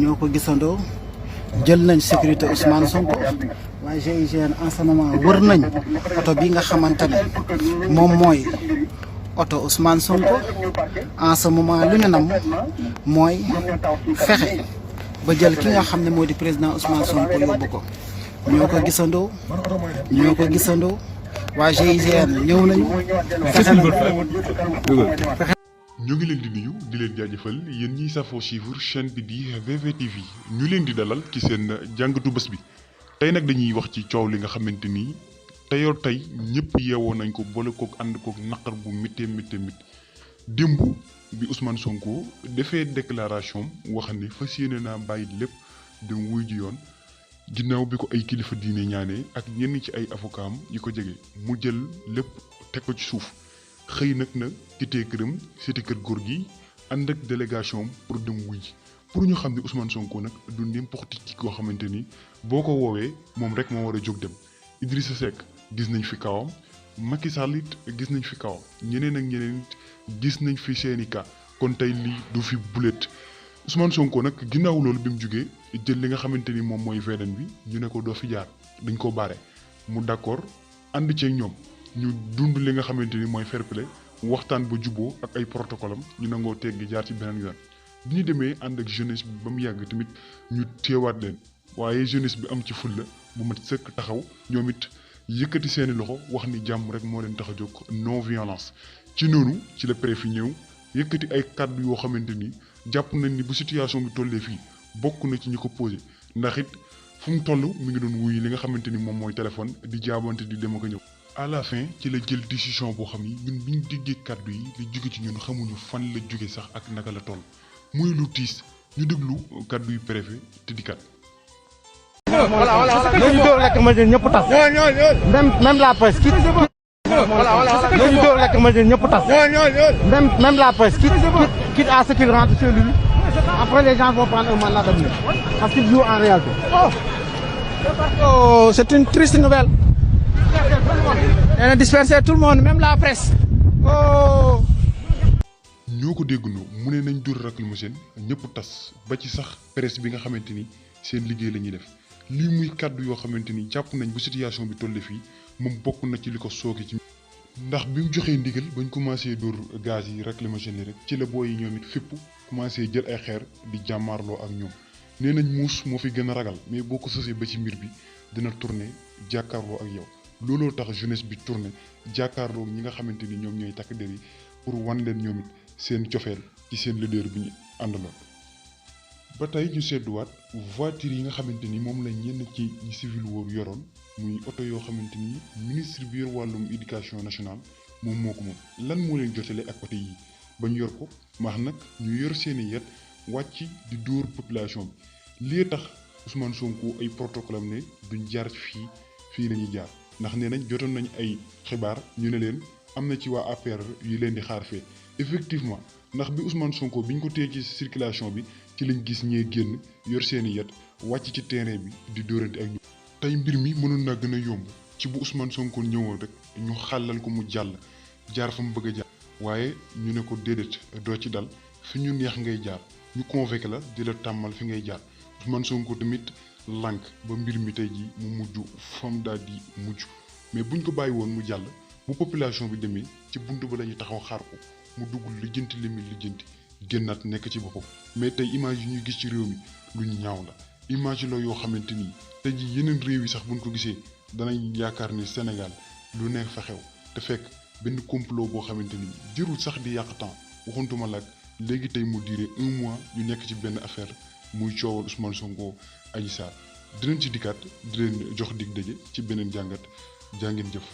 ñoo ko gisandoo jël nañ sécurité Ousmane Sonko waaye GIGN en ce moment wër nañ oto bi nga xamante ne moom mooy oto Ousmane Sonko en ce moment lu ñu nam mooy fexe ba jël ki nga xam ne moo di président Ousmane Sonko yóbbu ko ñoo ko gisandoo waa GIGN ñëw nañu fexe ñu ngi leen di nuyu di leen jaajëfal yéen ñiy safoo suivre chaîne bi di VVTV ñu leen di dalal ci seen jàngatu bés bi tey nag dañuy wax ci coow li nga xamante ni teyoo tey ñëpp yeewoo nañ ko boole kook ànd kook naqar bu méttee démb bi Ousmane Sonko defee déclaration wax ni fas yéene naa bàyyi lépp dem wuy ji yoon ginnaaw bi ko ay kilifa diine ñaanee ak ñenn ci ay avocat am yi ko jege mu jël lépp teg ko ci suuf xëy nag na quitté këram seeti kër góor gi ànd ak délégation pour dem wuy ji pour ñu xam ne Ousmane Sonko nag du n'importe qui koo xamante ni boo ko woowee moom rek moo war a jóg dem Idrissa Seck gis nañ fi kawam Macky Sall it gis nañ fi kawam ñeneen ak ñeneen gis nañ fi seeni cas kon tey lii du fi bulet Ousmane Sonko nag ginnaaw loolu bi mu jugee jël li nga xamante ni moom mooy VDN bi ñu ne ko doo fi jaar dañ ko baare mu d'accord ànd ceeg ñoom ñu dund li nga xamante ni mooy fair play waxtaan ba juboo ak ay protocole am ñu nangoo teggi jaar ci beneen yoon bi ñu demee ànd ak jeunesse bi ba mu yàgg tamit ñu teewaat leen waaye jeunesse bi am ci fulla bu mat sëkk taxaw ñoom it yëkkati seeni loxo wax ni jàmm rek moo leen tax a jóg non violence ci noonu ci la préfet ñëw yëkkati ay kàddu yoo xamante ni jàpp nañ ni bu situation bi tollee fii bokk na ci ñu ko posé ndax it fu mu toll mi ngi doon wuy li nga xamante ni moom mooy téléphone di jaabante di dem ak a ñëw à la fin ci la jël décision boo xam ni ñun bi ñu déggee kàddu yi li jóge ci ñun xamuñu fan la jóge sax ak naka la toll muy lu tiis ñu déglu kàddu yu préfet te di kat ñu dóor lekk ma ñëpp tas même la presse quitte ñu dóor lekk ma ñëpp tas même la presse quitte à ce qu'il rentre chez lui après les gens vont prendre un mandat d'avenir parce qu'il joue en réalité. Oh, c'est une triste nouvelle. On a dispersé tout le monde, même la presse. Oh. ñoo ko déggandoo mu ne nañ dóor lacrymogène ñëpp tas ba ci sax presse bi nga xamante ni seen liggéey la ñuy def lii muy kàddu yoo xamante ni jàpp nañ bu situation bi tolle fii moom bokk na ci li ko sooke ci ndax bi mu joxee ndigal bañ commencé dóor gaz yi lacrymogène yi rek ci la booy yi ñoom it fépp commencé jël ay xeer di jàmmaarloo ak ñoom nee nañ muus moo fi gën a ragal mais boo ko sësee ba ci mbir bi dina tourner jàkkaarloo ak yow looloo tax jeunesse bi tourner jàkkaarloo ñi nga xamante ni ñoom ñooy takk der yi pour wan leen ñoom it seen cofeel ci seen leader bi ñu àndaloon. ba tey ñu sedduwaat voiture yi nga xamante ni moom la ñenn ci ñi civil wóor yoroon muy oto yoo xamante ni ministre bi yor wàllum éducation nationale moom moo ko moom lan moo leen jotale ak oto yi ba ñu yor ko maax nag ñu yor seeni yet wàcc di dóor population bi lii tax Ousmane Sonko ay protocole am ne duñ jaar fii la ñuy jaar ndax nee nañ jotoon nañ ay xibaar ñu ne leen am na ci waa APR yu leen di xaar fee effectivement ndax bi Ousmane Sonko biñ ko téye ci circulation bi ci lañ gis ñee génn yor seeni yet wàcc ci terrain bi di dóorante ak ñu tey mbir mi mënoon naa gën a yomb ci bu Ousmane Sonko ñëwoon rek ñu xàllal ko mu jàll jaar fa mu bëgg a jaar waaye ñu ne ko déedéet doo ci dal fi ñu neex ngay jaar ñu convoqué la di la tàmmal fi ngay jaar Ousmane Sonko tamit lànk ba mbir mi tey ji mu mujj fam daal di mujj mais buñ ko bàyyi woon mu jàll bu population bi demee ci buntu ba lañuy taxaw xaar ko mu dugg lijjanti li muy lijjanti génnaat nekk ci boppam mais tey image yi ñuy gis ci réew mi lu ñaaw la image la yoo xamante ni tey ji yeneen réew yi sax buñ ko gisee danañ yaakaar ni Sénégal lu nekk fa xew te fekk benn complot boo xamante ni jërul sax di yàq temps waxuntuma laag léegi tey mu duré 1 mois ñu nekk ci benn affaire muy coowal Ousmane Sonko Adji Sarr dinañ ci dikkaat di leen jox dig daje ci beneen jàngat jàngeen jëf